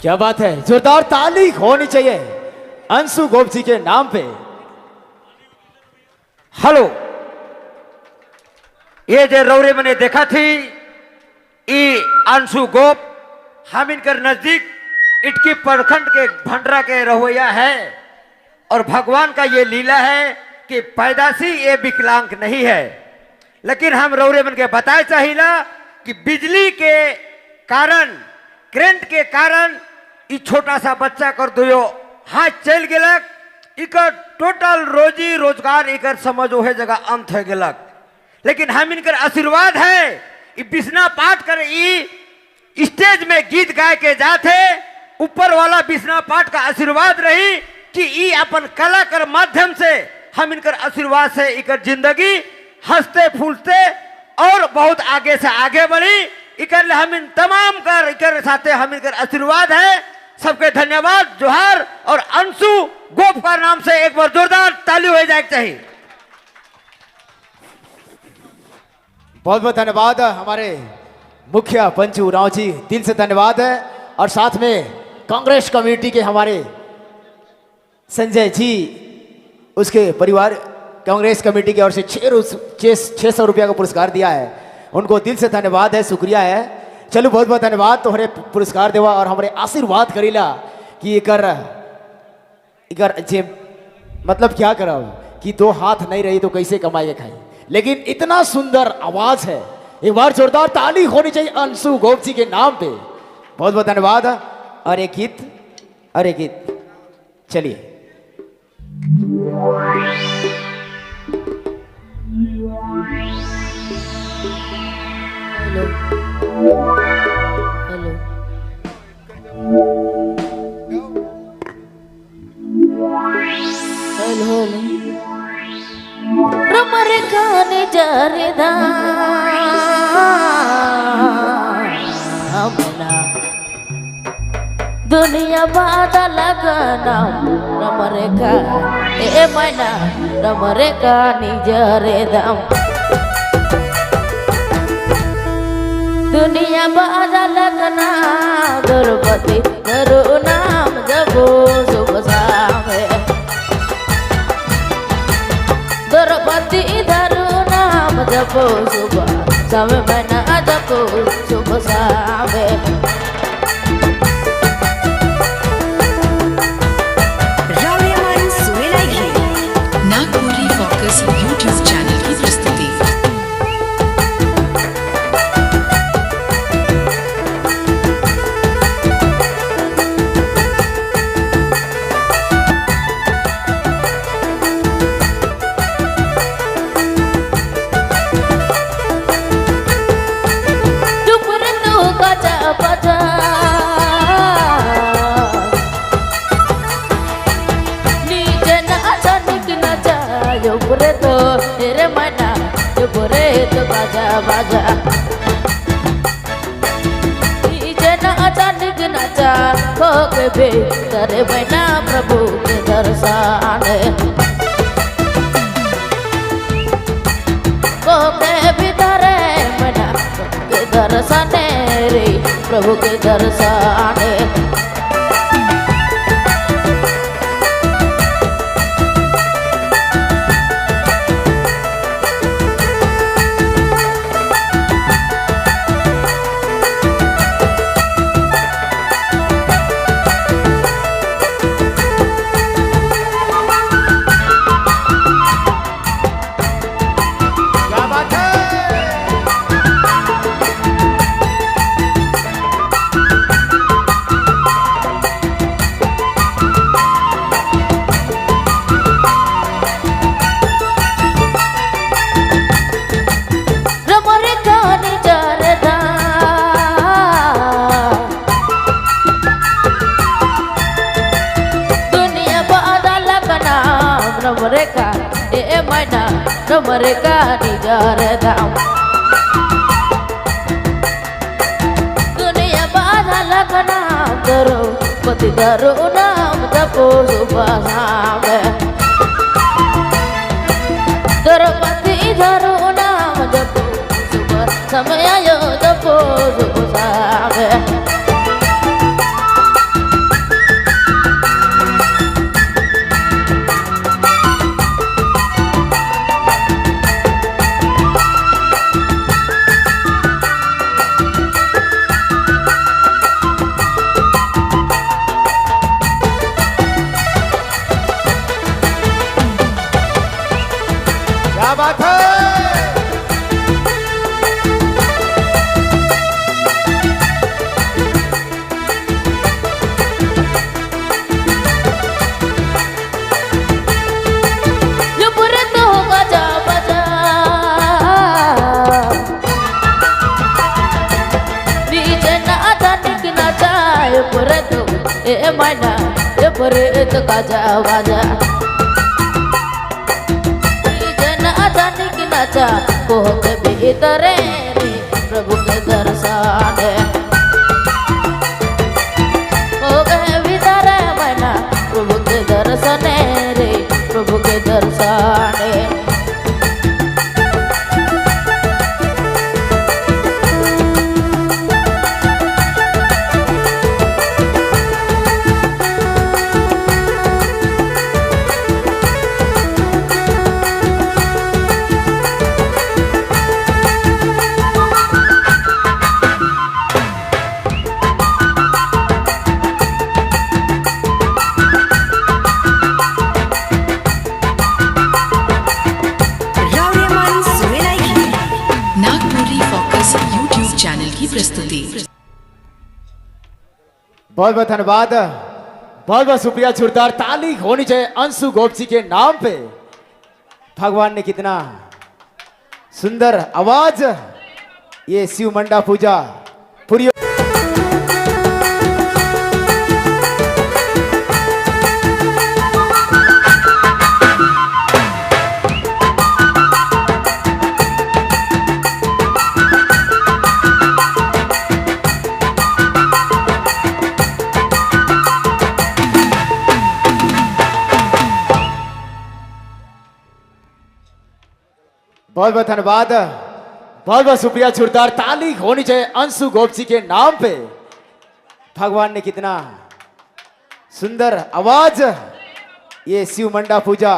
क्या बात है, जोरदार ताली होनी चाहिए अंशु गोप जी के नाम पे। हेलो, ये जे रौरे मैंने देखा थी ई अंशु गोप हम इनकर नजदीक इटकी प्रखंड के भंडरा के रहोया है और भगवान का ये लीला है कि पैदाशी ये विकलांग नहीं है, लेकिन हम रौरे मन के बताए चाहिला कि बिजली के कारण, करंट के कारण ई छोटा सा बच्चा कर दो हाथ चल गेलक, इकर टोटल रोजी रोजगार इकर समझ ओहे जगह अंत हो गेलक। लेकिन हम इनकर आशीर्वाद है ई बिसना पाठ कर ई स्टेज में गीत गाय के जाते, ऊपर वाला बिसना पाठ का आशीर्वाद रही कि ई अपन कला कर माध्यम से हम इनकर आशीर्वाद से इकर जिंदगी हंसते फूलते और बहुत आगे से आगे बढ़ी। इकर ले हम इन तमाम कर इकर साथे हम इनकर आशीर्वाद है। सबके धन्यवाद, जोहार। और अंशु गोप का नाम से एक बार जोरदार ताली हो जाए चाहिए। बहुत बहुत धन्यवाद हमारे मुखिया पंचू राव जी, दिल से धन्यवाद है। और साथ में कांग्रेस कमेटी के हमारे संजय जी, उसके परिवार कांग्रेस कमेटी की ओर से 600 रुपया का पुरस्कार दिया है, उनको दिल से धन्यवाद है, शुक्रिया है। चलो बहुत बहुत धन्यवाद तुम्हारे पुरस्कार देवा और हमारे आशीर्वाद करीला कि एकर एकर जे मतलब क्या करब कि दो हाथ नहीं रही तो कैसे कमाई के खाई, लेकिन इतना सुंदर आवाज है। एक बार जोरदार ताली होनी चाहिए अंशु गोप जी के नाम पे। बहुत बहुत धन्यवाद। और एक गीत, और एक गीत, चलिए। हेलो हेलो, हेलो हेलो, रमर खाने जरदा दुनिया बादल लगना रमर का ए मना रमर का निजरे दम दुनिया बादल लगना द्रौपदी धरो नाम जपो शुभ शाम द्रौपदी धरो नाम जपो शुभ शाम मना जपो शुभ शाम। नागपुरी फोकस यूट्यूब चैनल की प्रस्तुति। बाजा बाजा नीचे नाचा निक नाचा खोके भीतर बना प्रभु के दर्शन खोके भीतर बना के दर्शन रे प्रभु के दर्शन। क्या बात है। रमरेका ए मैना रमरेका निजर धाम दुनिया बाधा लगना करो पति धरो नाम जपो सुबह शाम द्रौपदी धरो नाम जपो सुबह समय आयो जपो सुबह शाम। बात है। यो बुरे तो होगा जा बजा नीचे ना दानिक ना चाय बुरे तो ए मैना ये बुरे तो गाजा बाजा नीचे ना दानिक ना चा कोह के भीतरे रे प्रभु के दर्शन हो गए भीतर मैना प्रभु के दर्शन रे प्रभु के दर्शन। रावरेमान सुवेलाइकी नागपुरी फोकस यूट्यूब चैनल की प्रस्तुति। बहुत बहुत धन्यवाद, बहुत बहुत शुक्रिया। जोरदार ताली होनी चाहिए अंशु गोप जी के नाम पे। भगवान ने कितना सुंदर आवाज, ये शिव मंडा पूजा पूरी। बहुत बहुत धन्यवाद, बहुत बहुत शुक्रिया। जोरदार ताली होनी चाहिए अंशु गोप जी के नाम पे। भगवान ने कितना सुंदर आवाज, ये शिव मंडा पूजा